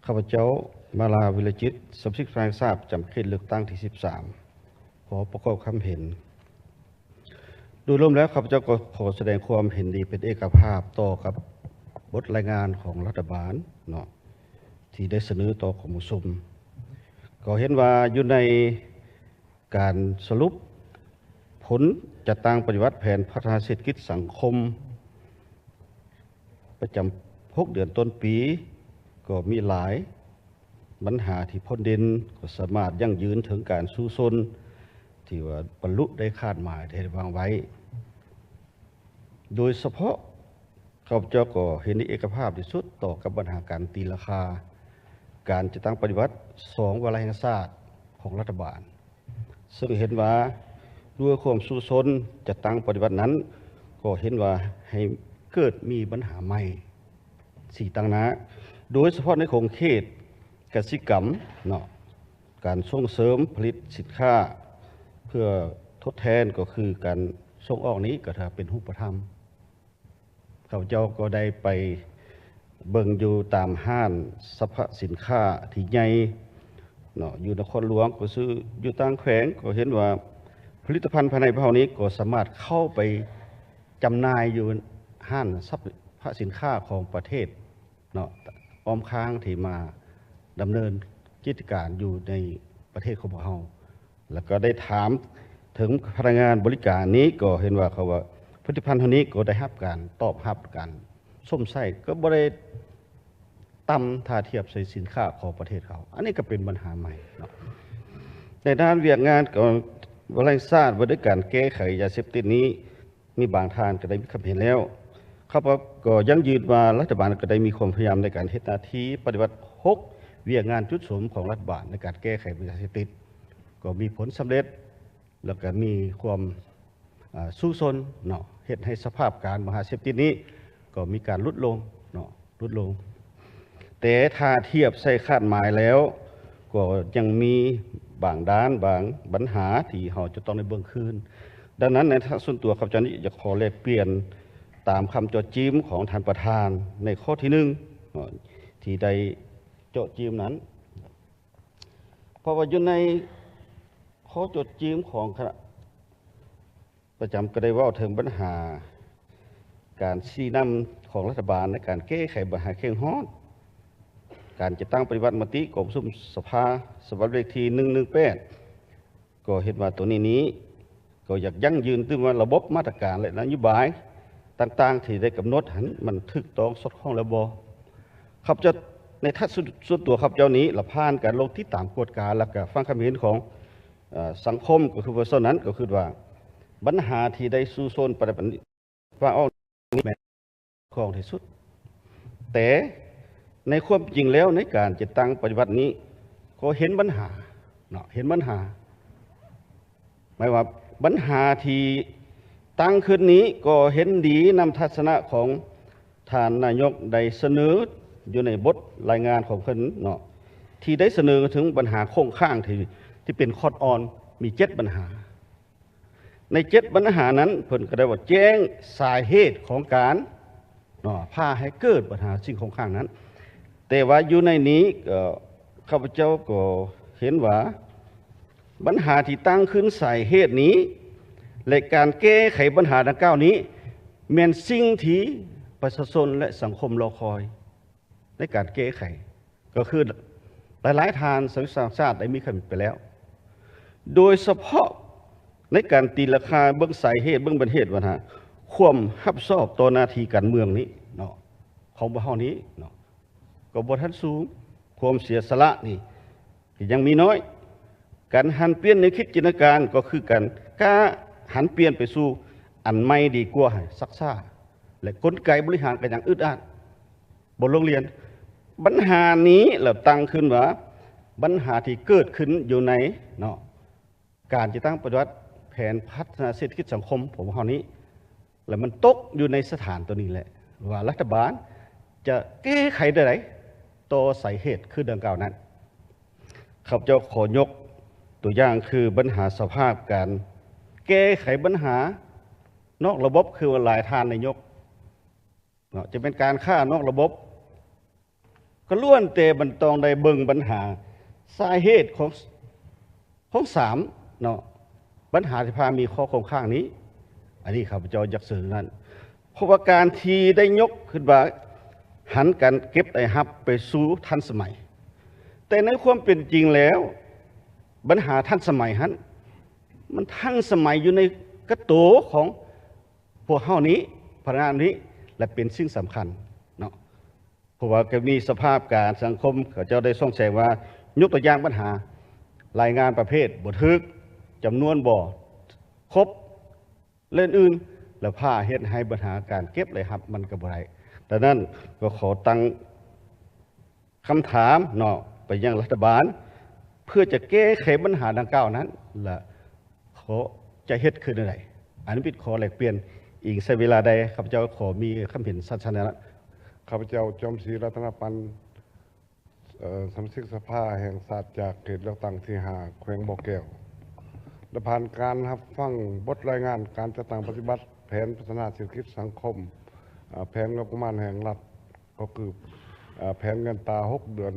ຂ້າພະເຈົ້າ ມາລາ ວິລະຈິດ ສະມາຊິກສະພາແຫ່ງຊາດ ປະຈຳເຂດເລືອກຕັ້ງທີສິບສາມ ຂໍປະກອບຄຳເຫັນ. ໂດຍລວມແລ້ວ ຂ້າພະເຈົ້າກໍຂໍສະແດງຄວາມເຫັນດີເປັນເອກະພາບຕໍ່ກັບບົດລາຍງານຂອງລັດຖະບານເນາະ ທີ່ໄດ້ສະເໜີຕໍ່ກອງປະຊຸມ. ກໍເຫັນວ່າຢູ່ໃນການສະຫຼຸບຜົນຈັດຕັ້ງປະຕິບັດແຜນພັດທະນາເສດຖະກິດສັງຄົມ ປະຈຳຫົກເດືອນຕົ້ນປີ ກໍມີຫຼາຍບັນຫາທີ່ພົ້ນເດັ່ນ, ກໍສາມາດຢັ້ງຢືນເຖິງການສູ້ຊົນທີ່ວ່າບັນລຸໄດ້ຄາດໝາຍທີ່ໄດ້ວາງໄວ້. ໂດຍສະເພາະ ຂ້າພະເຈົ້າກໍເຫັນເອກະພາບທີ່ສຸດຕໍ່ກັບບັນຫາການຕີລາຄາການຈັດຕັ້ງປະຕິບັດສອງວາລະແຫ່ງຊາດຂອງລັດຖະບານ. ເຊິ່ງເຫັນວ່າດ້ວຍຄວາມສູ້ຊົນຈັດຕັ້ງປະຕິບັດນັ້ນ ກໍເຫັນວ່າໃຫ້ເກີດມີບັນຫາໃໝ່ສີ່ຕາງໜ້າ, ໂດຍສະເພາະໃນຂົງເຂດກະສິກຳເນາະ, ການສົ່ງເສີມຜະລິດສິນຄ້າເພື່ອທົດແທນ ກໍຄືການສົ່ງອອກນີ້ກໍຖືເປັນຮູບປະທຳ. ຂ້າພະເຈົ້າກໍໄດ້ໄປເບິ່ງຢູ່ຕາມຮ້ານສັບພະສິນຄ້າທີ່ໃຫຍ່ເນາະ ຢູ່ນະຄອນຫຼວງກໍຊື້ ຢູ່ຕ່າງແຂວງກໍເຫັນວ່າຜະລິດຕະພັນພາຍໃນພວກເຮົານີ້ກໍສາມາດເຂົ້າໄປຈຳໜ່າຍຢູ່ຮ້ານສັບພະສິນຄ້າຂອງປະເທດເນາະ ອ້ອມຂ້າງທີ່ມາດຳເນີນກິດຈະການຢູ່ໃນປະເທດຂອງພວກເຮົາ. ແລ້ວກໍໄດ້ຖາມເຖິງພະນັກງານບໍລິການນີ້ ກໍເຫັນວ່າເຂົາວ່າຜະລິດຕະພັນເຮົານີ້ກໍໄດ້ຮັບການຕອບຮັບ ການຊົມໃຊ້ກໍບໍ່ໄດ້ຕ່ຳຖ້າທຽບໃສ່ສິນຄ້າຂອງປະເທດເຂົາ. ອັນນີ້ກໍເປັນບັນຫາໃໝ່ເນາະ. ໃນດ້ານວຽກງານຂອງວາລະແຫ່ງຊາດວ່າດ້ວຍການແກ້ໄຂຢາເສບຕິດນີ້ ມີບາງທ່ານກໍໄດ້ມີຄຳເຫັນແລ້ວ. ຂ້າພະເຈົ້າກໍຢັ້ງຢືນວ່າລັດຖະບານກໍໄດ້ມີຄວາມພະຍາຍາມໃນການເຮັດໜ້າທີ່ປະຕິບັດຫົກວຽກງານຈຸດສຸມຂອງລັດຖະບານໃນການແກ້ໄຂບັນຫາຢາເສບຕິດ ກໍມີຜົນສຳເລັດ ແລ້ວກໍມີຄວາມ ເອີ່ ສູ້ຊົນເນາະ ເຮັດໃຫ້ສະພາບການບັນຫາເສບຕິດນີ້ກໍມີການຫຼຸດລົງເນາະ ຫຼຸດລົງ. ແຕ່ຖ້າທຽບໃສ່ຄາດໝາຍແລ້ວ ກໍຍັງມີບາງດ້ານ ບາງບັນຫາທີ່ເຮົາຈະຕ້ອງໄດ້ເບິ່ງຄືນ. ດັ່ງນັ້ນ ໃນຖານະສ່ວນຕົວ ຂ້າພະເຈົ້ານີ້ຢາກຂໍແລກປ່ຽນຕາມຄຳເຈາະຈີມຂອງທ່ານປະທານໃນຂໍ້ທີໜຶ່ງເນາະ ທີ່ໄດ້ເຈາະຈີມນັ້ນ. ເພາະວ່າຢູ່ໃນຂໍ້ເຈາະຈີມຂອງຄະນະ ປະຈຳກໍໄດ້ເວົ້າເຖິງບັນຫາການຊີ້ນຳຂອງລັດຖະບານໃນການແກ້ໄຂບັນຫາເຄັ່ງຮອດ ການຈັດຕັ້ງປະຕິບັດມະຕິກອງປະຊຸມສະພາສະບັບເລກທີໜຶ່ງໜຶ່ງແປດ ກໍເຫັນວ່າໂຕນີ້ນີ້ ກໍຢາກຢັ້ງຢືນຕື່ມວ່າລະບົບມາດຕະການ ແລະ ນະໂຍບາຍຕ່າງໆທີ່ໄດ້ກຳນົດຫັ້ນ ມັນຖືກຕ້ອງສອດຄ່ອງແລ້ວບໍ່. ຂ້າພະເຈົ້າ ໃນທັດສະນະສ່ວນຕົວຂ້າພະເຈົ້ານີ້ ລະຜ່ານການລົງຕິດຕາມກວດກາ ແລ້ວກະຟັງຄຳເຫັນຂອງ ເອີ່ ສັງຄົມ ກໍຄືປະຊາຊົນນັ້ນ ກໍຄິດວ່າບັນຫາທີ່ໄດ້ສູ້ຊົນປະຕິບັດ ວາງອອກນີ້ແມ່ນຂອງທີ່ສຸດ. ແຕ່ໃນຄວາມຈິງແລ້ວ ໃນການຈັດຕັ້ງປະຕິບັດນີ້ ກໍເຫັນບັນຫາເນາະ ເຫັນບັນຫາ ໝາຍວ່າບັນຫາທີ່ຕັ້ງຂຶ້ນນີ້ ກໍເຫັນດີນຳທັດສະນະຂອງ ທ່ານນາຍົກໄດ້ສະເໜີຢູ່ໃນບົດລາຍງານຂອງເພິ່ນເນາະ ທີ່ໄດ້ສະເໜີເຖິງບັນຫາຄົງຄ້າງທີ່ ທີ່ເປັນຂອດອ່ອນ ມີເຈັດບັນຫາ. ໃນເຈັດບັນຫານັ້ນ ເພິ່ນກໍໄດ້ວ່າແຈ້ງສາເຫດຂອງການເນາະ ພາໃຫ້ເກີດບັນຫາສິ່ງຄົງຄ້າງນັ້ນ. ແຕ່ວ່າຢູ່ໃນນີ້ ເອີ່ ຂ້າພະເຈົ້າກໍເຫັນວ່າ ບັນຫາທີ່ຕັ້ງຂຶ້ນສາເຫດນີ້ ແລະ ການແກ້ໄຂບັນຫາດັ່ງກ່າວນີ້ ແມ່ນສິ່ງທີ່ປະຊາຊົນ ແລະ ສັງຄົມລໍຄອຍໃນການແກ້ໄຂ ກໍຄືຫຼາຍໆທ່ານ ສະຫະປະຊາຊາດໄດ້ມີຄຳເຫັນໄປແລ້ວ ໂດຍສະເພາະໃນການຕີລາຄາເບິ່ງສາເຫດ ເບິ່ງເປັນເຫດວ່າ ຄວາມຮັບຊອບຕໍ່ໜ້າທີ່ການເມືອງນີ້ເນາະ ຂອງພວກເຮົານີ້ເນາະ ກໍບໍ່ທັນສູງ ຄວາມເສຍສະຫຼະນີ້ ກໍຍັງມີນ້ອຍ. ການຫັນປ່ຽນແນວຄິດຈິນຕະນາການ ກໍຄືການກ້າຫັນປ່ຽນໄປສູ່ອັນໃໝ່ດີກວ່າໃຫ້ຊັກຊ້າ ແລະ ກົນໄກບໍລິຫານກໍຍັງອຶດອັດ ບໍ່ລົງລຽນ. ບັນຫານີ້ລະຕັ້ງຂຶ້ນວ່າ ບັນຫາທີ່ເກີດຂຶ້ນຢູ່ໃນເນາະ ການຈັດຕັ້ງປະຕິບັດແຜນພັດທະນາເສດຖະກິດສັງຄົມຂອງພວກເຮົານີ້ ແລະ ມັນຕົກຢູ່ໃນສະຖານໂຕນີ້ແຫຼະ ວ່າລັດຖະບານຈະແກ້ໄຂແນວໃດຕໍ່ສາເຫດຄືດັ່ງກ່າວນັ້ນ. ຂ້າພະເຈົ້າຂໍຍົກຕົວຢ່າງຄືບັນຫາສະພາບການແກ້ໄຂບັນຫານອກລະບົບ ຄືວ່າຫຼາຍທ່ານໄດ້ຍົກເນາະ ຈະເປັນການຄ້ານອກລະບົບ ກໍລ້ວນແຕ່ມັນຕ້ອງໄດ້ເບິ່ງບັນຫາສາເຫດຂອງ ຂອງສາມເນາະ ບັນຫາທີ່ພາມີຂໍ້ຄົງຄ້າງນີ້ ອັນນີ້ຂ້າພະເຈົ້າຢາກເຊີນນັ້ນ ເພາະວ່າການທີ່ໄດ້ຍົກຂຶ້ນວ່າຫັນການເກັບລາຍຮັບໄປສູ່ທັນສະໄໝ ແຕ່ໃນຄວາມເປັນຈິງແລ້ວ ບັນຫາທັນສະໄໝຫັ້ນ ມັນທັນສະໄໝຢູ່ໃນກະໂຕຂອງພວກເຮົານີ້ ພະນັກງານນີ້ ແລະ ເປັນສິ່ງສຳຄັນເນາະ. ເພາະວ່າກໍມີສະພາບການສັງຄົມ ເຂົາເຈົ້າໄດ້ສ່ອງແສງວ່າ ຍົກຕົວຢ່າງບັນຫາລາຍງານປະເພດບໍ່ຖືກ, ຈຳນວນບໍ່ຄົບ ແລະ ອື່ນໆ ແລ້ວພາເຮັດໃຫ້ບັນຫາການເກັບລາຍຮັບມັນກໍບໍ່ໄດ້. ດັ່ງນັ້ນກໍຂໍຕັ້ງຄຳຖາມເນາະ ໄປຍັງລັດຖະບານ ເພື່ອຈະແກ້ໄຂບັນຫາດັ່ງກ່າວນັ້ນ ແລະ ຂໍ ຈະເຮັດຄືແນວໃດ? ອັນນີ້ເປັນຂໍ້ແລກປ່ຽນ ອີງໃຊ້ເວລາໃດ? ຂ້າພະເຈົ້າຂໍມີຄຳເຫັນສັ້ນໆນັ້ນລະ. ຂ້າພະເຈົ້າ ຈອມສີ ລັດຕະນະປັນ ເອີ ສະມາຊິກສະພາແຫ່ງຊາດ ຈາກເຂດເລືອກຕັ້ງທີຫ້າ ແຂວງບໍ່ແກ້ວ ໄດ້ຜ່ານການຮັບຟັງບົດລາຍງານການຈັດຕັ້ງປະຕິບັດແຜນພັດທະນາເສດຖະກິດສັງຄົມ, ເອີ ແຜນງົບປະມານແຫ່ງລັດ ກໍຄື ເອີ ແຜນເງິນຕາຫົກເດືອນ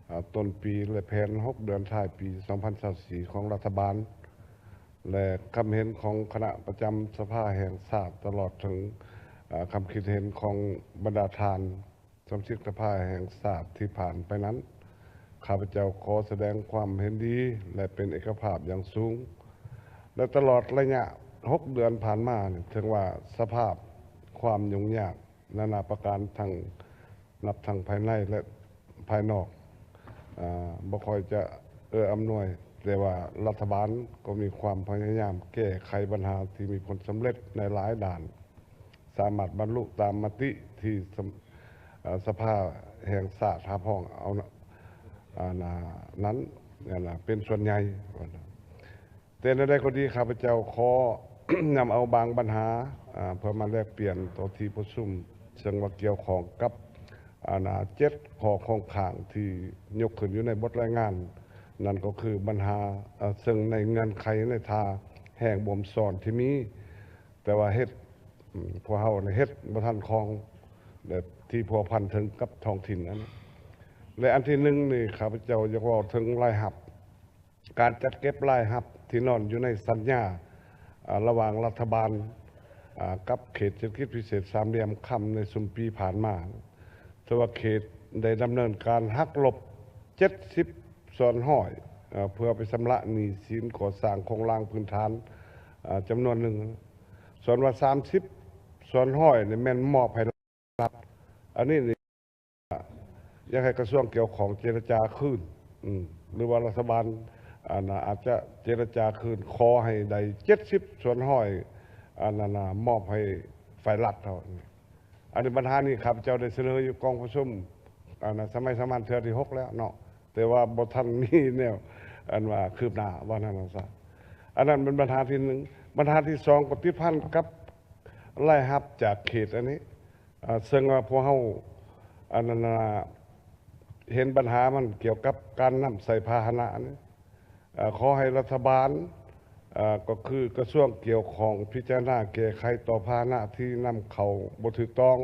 ເອີ ຕົ້ນປີ ແລະ ແຜນຫົກເດືອນທ້າຍປີສອງພັນຊາວສີ່ຂອງລັດຖະບານ ແລະ ຄຳເຫັນຂອງຄະນະປະຈຳສະພາແຫ່ງຊາດ ຕະຫຼອດເຖິງ ເອີ ຄຳຄິດເຫັນຂອງບັນດາທ່ານສະມາຊິກສະພາແຫ່ງຊາດທີ່ຜ່ານໄປນັ້ນ, ຂ້າພະເຈົ້າຂໍສະແດງຄວາມເຫັນດີ ແລະ ເປັນເອກະພາບຢ່າງສູງ ແລະ ຕະຫຼອດໄລຍະຫົກເດືອນຜ່ານມານີ້ ເຖິງວ່າສະພາບຄວາມຫຍຸ້ງຍາກ ນານາປະການທັງ ນັບທັງພາຍໃນ ແລະ ພາຍນອກ ອາ ບໍ່ຄ່ອຍຈະເອື້ອອຳນວຍ, ແຕ່ວ່າລັດຖະບານກໍມີຄວາມພະຍາຍາມແກ້ໄຂບັນຫາທີ່ມີຜົນສຳເລັດໃນຫຼາຍດ້ານ, ສາມາດບັນລຸຕາມມະຕິທີ່ສະ ອາ ສະພາແຫ່ງຊາດຮັບຮອງເອົາ ອາ ນາ ນັ້ນ ອາ ນາ ເປັນສ່ວນໃຫຍ່. ແຕ່ແນວໃດກໍດີ, ຂ້າພະເຈົ້າຂໍນຳເອົາບາງບັນຫາ ອາ ເພື່ອມາແລກປ່ຽນຕໍ່ທີ່ປະຊຸມ, ເຊິ່ງວ່າກ່ຽວຂ້ອງກັບ ອາ ນາ ເຈັດຂໍ້ຄົງຄ້າງທີ່ຍົກຂຶ້ນຢູ່ໃນບົດລາຍງານ, ນັ້ນກໍຄືບັນຫາ ອາ ເຊິ່ງໃນເງື່ອນໄຂໃນທ່າແຮງບົ່ມຊ້ອນທີ່ມີ, ແຕ່ວ່າເຮັດ ອາ ພວກເຮົາເຮັດບໍ່ທັນຄ່ອງ ແບບທີ່ພົວພັນເຖິງກັບທ້ອງຖິ່ນນັ້ນ. ແລະ ອັນທີໜຶ່ງນີ້ ຂ້າພະເຈົ້າຢາກເວົ້າເຖິງລາຍຮັບ ການຈັດເກັບລາຍຮັບທີ່ນອນຢູ່ໃນສັນຍາ ອາ ລະຫວ່າງລັດຖະບານ ອາ ກັບເຂດເສດຖະກິດພິເສດສາມຫຼ່ຽມຄຳໃນຊຸມປີຜ່ານມາ, ຖືວ່າເຂດໄດ້ດຳເນີນການຫັກລົບເຈັດສິບສ່ວນຮ້ອຍ ອາ ເພື່ອໄປຊຳລະໜີ້ສິນກໍ່ສ້າງໂຄງລ່າງພື້ນຖານ ອາ ຈຳນວນໜຶ່ງ, ສ່ວນວ່າສາມສິບສ່ວນຮ້ອຍນີ້ແມ່ນມອບໃຫ້ລັດ. ອັນນີ້ນີ້ ຢາກໃຫ້ກະຊວງກ່ຽວຂ້ອງເຈລະຈາຄືນ ອາ ຫຼືວ່າລັດຖະບານ ອາ ນາ ອາດຈະເຈລະຈາຄືນ ຂໍໃຫ້ໄດ້ເຈັດສິບສ່ວນຮ້ອຍ ອັນນັ້ນນະ ມອບໃຫ້ຝ່າຍລັດເຮົາ. ອັນນີ້ບັນຫານີ້ຂ້າພະເຈົ້າໄດ້ສະເໜີຢູ່ກອງປະຊຸມ ອັນນະ ສະໄໝສາມັນເທື່ອທີຫົກແລ້ວເນາະ, ແຕ່ວ່າບໍ່ທັນມີແນວ ອັນວ່າຄືບໜ້າ ວ່ານັ້ນຊະ. ອັນນັ້ນເປັນບັນຫາທີໜຶ່ງ. ບັນຫາທີສອງ ກໍຕິດພັນກັບລາຍຮັບຈາກເຂດອັນນີ້ ອາ ເຊິ່ງວ່າພວກເຮົາ ອັນນັ້ນນະ ເຫັນບັນຫາມັນກ່ຽວກັບການນຳໃຊ້ພາຫະນະນີ້ ອາ ຂໍໃຫ້ລັດຖະບານ ອາ ກໍຄືກະຊວງກ່ຽວຂ້ອງພິຈາລະນາແກ້ໄຂຕໍ່ພາຫະນະທີ່ນຳເຂົ້າບໍ່ຖືກຕ້ອງ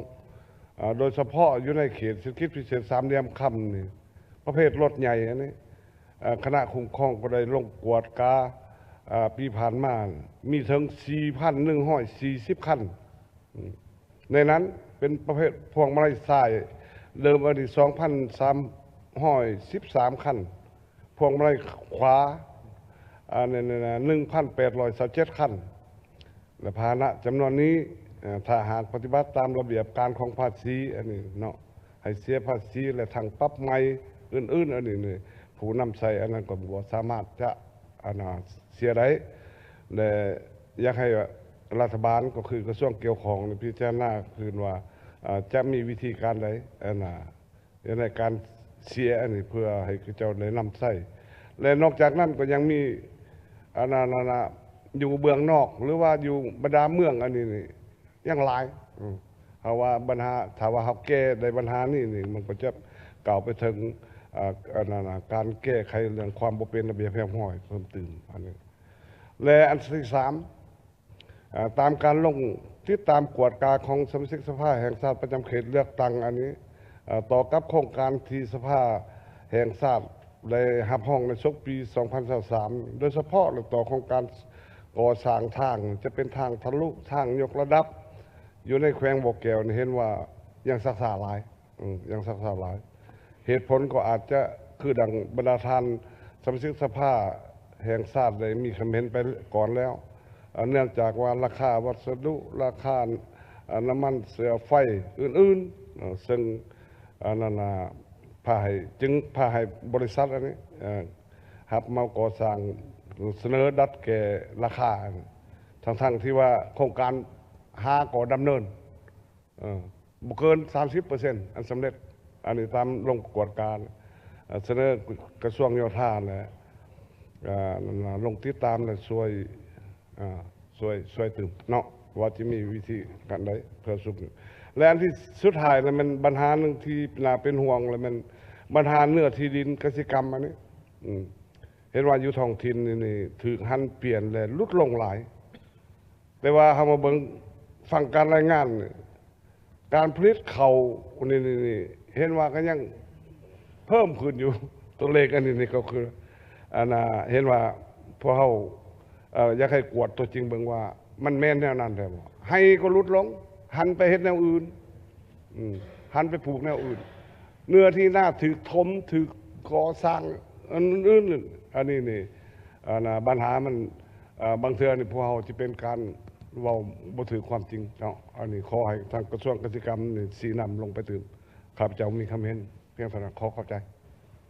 ອາ ໂດຍສະເພາະຢູ່ໃນເຂດເສດຖະກິດພິເສດສາມຫຼ່ຽມຄຳນີ້ ປະເພດລົດໃຫຍ່ອັນນີ້ ອາ ຄະນະຄຸ້ມຄອງກໍໄດ້ລົງກວດກາ ອາ ປີຜ່ານມາ ມີເຖິງສີ່ພັນໜຶ່ງຮ້ອຍສີ່ສິບຄັນ. ໃນນັ້ນເປັນປະເພດພວງມາໄລຊ້າຍ ເດີມອັນນີ້ ສອງພັນສາມຮ້ອຍສິບສາມຄັນ, ພວງມາໄລຂວາ ອາ ໜຶ່ງພັນແປດຮ້ອຍຊາວເຈັດຄັນ ແລະ ພາຫະນະຈຳນວນນີ້ ເອີ ຖ້າຫາກປະຕິບັດຕາມລະບຽບການຂອງພາສີອັນນີ້ເນາະ ໃຫ້ເສຍພາສີ ແລະ ທັງປັບໃໝອື່ນໆ ອັນນີ້ນີ້ ຜູ້ນຳໃຊ້ອັນນັ້ນກໍບໍ່ສາມາດຈະ ອັນນາ ເສຍໄດ້ ແລະ ຢາກໃຫ້ລັດຖະບານ ກໍຄືກະຊວງກ່ຽວຂ້ອງນີ້ ພິຈາລະນາຄືນວ່າ ອາ ຈະມີວິທີການໃດ ອັນນາ ໃນການເສຍອັນນີ້ ເພື່ອໃຫ້ເຂົາເຈົ້າໄດ້ນຳໃຊ້ ແລະ ນອກຈາກນັ້ນກໍຍັງມີ ອັນນາ ອັນນາ ຢູ່ເບື້ອງນອກ ຫຼືວ່າຢູ່ບັນດາເມືອງອັນນີ້ນີ້ ຍັງຫຼາຍ ອືມ ເຮົາວ່າບັນຫາ ຖ້າວ່າເຮົາແກ້ໄດ້ບັນຫານີ້ນີ້ ມັນກໍຈະກ້າວໄປເຖິງ ອາ ອັນນັ້ນນະ ການແກ້ໄຂເລື່ອງຄວາມບໍ່ເປັນລະບຽບຮຽບຮ້ອຍເພີ່ມຕື່ມ ອັນນີ້ ແລະ ອັນທີສາມ ອາ ຕາມການລົງຕິດຕາມກວດກາຂອງສະມາຊິກສະພາແຫ່ງຊາດປະຈຳເຂດເລືອກຕັ້ງອັນນີ້ ເອີ່ ຕໍ່ກັບໂຄງການທີ່ສະພາແຫ່ງຊາດໄດ້ຮັບຮອງໃນສົກປີສອງພັນຊາວສາມ ໂດຍສະເພາະແລ້ວຕໍ່ໂຄງການກໍ່ສ້າງທາງ ຈະເປັນທາງທະລຸ ທາງຍົກລະດັບ ຢູ່ໃນແຂວງບໍ່ແກ້ວນີ້ເຫັນວ່າຍັງຊັກຊ້າຫຼາຍ ອືມ ຍັງຊັກຊ້າຫຼາຍ. ເຫດຜົນກໍອາດຈະຄືດັ່ງບັນດາທ່ານສະມາຊິກສະພາແຫ່ງຊາດໄດ້ມີຄຳເຫັນໄປກ່ອນແລ້ວ ເນື່ອງຈາກວ່າລາຄາວັດສະດຸ ລາຄາ ອາ ນ້ຳມັນເຊື້ອໄຟອື່ນໆ ເຊິ່ງ ອັນນັ້ນນະ ພາໃຫ້ ຈຶ່ງພາໃຫ້ບໍລິສັດອັນນີ້ ເອີ່ ຮັບເໝົາກໍ່ສ້າງ ສະເໜີດັດແກ່ລາຄາ ທັງໆທີ່ວ່າໂຄງການຫາກໍດຳເນີນ ເອີ່ ບໍ່ເກີນສາມສິບເປີເຊັນອັນສຳເລັດ. ອັນນີ້ຕາມລົງກວດກາ ເອີ່ ສະເໜີກະຊວງໂຍທາ ແລະ ອາ ລົງຕິດຕາມ ແລະ ຊ່ວຍ ອາ ຊ່ວຍ ຊ່ວຍຕື່ມເນາະ ວ່າຈະມີວິທີການໃດເພື່ອຊຸກ ແລະ ອັນທີ່ສຸດທ້າຍນະ ແມ່ນບັນຫາໜຶ່ງທີ່ໜ້າເປັນຫ່ວງ ແລະ ແມ່ນບັນຫາເນື້ອທີ່ດິນກະສິກຳອັນນີ້ ອືມ ເຫັນວ່າຢູ່ທ້ອງຖິ່ນນີ້ ນີ້ຖືກຫັນປ່ຽນ ແລະ ຫຼຸດລົງຫຼາຍ. ແຕ່ວ່າເຮົາມາເບິ່ງຝັ່ງການລາຍງານນີ້ ການຜະລິດເຂົ້ານີ້ ນີ້ ນີ້ ເຫັນວ່າກໍຍັງເພີ່ມຂຶ້ນຢູ່ ຕົວເລກອັນນີ້ນີ້ກໍຄື ອັນນ່າ ເຫັນວ່າພວກເຮົາ ເອີ່ ຢາກໃຫ້ກວດຕົວຈິງເບິ່ງວ່າມັນແມ່ນແນວນັ້ນແທ້ບໍ່? ໄຮ່ກໍຫຼຸດລົງ ຫັນໄປເຮັດແນວອື່ນ ອືມ ຫັນໄປປູກແນວອື່ນ ເນື້ອທີ່ນາຖືກຖົມ ຖືກກໍ່ສ້າງ ອັນອື່ນໆ ອັນນີ້ນີ້ ອັນນ່າ ບັນຫາມັນ ເອີ່ ບາງເທື່ອນີ້ພວກເຮົາຈະເປັນການເວົ້າບໍ່ຖືກຄວາມຈິງເນາະ. ອັນນີ້ຂໍໃຫ້ທາງກະຊວງກະສິກຳນີ້ຊີ້ນຳລົງໄປຕື່ມ. ຂ້າພະເຈົ້າມີຄຳເຫັນພຽງເທົ່ານັ້ນ. ຂໍຂອບໃຈ.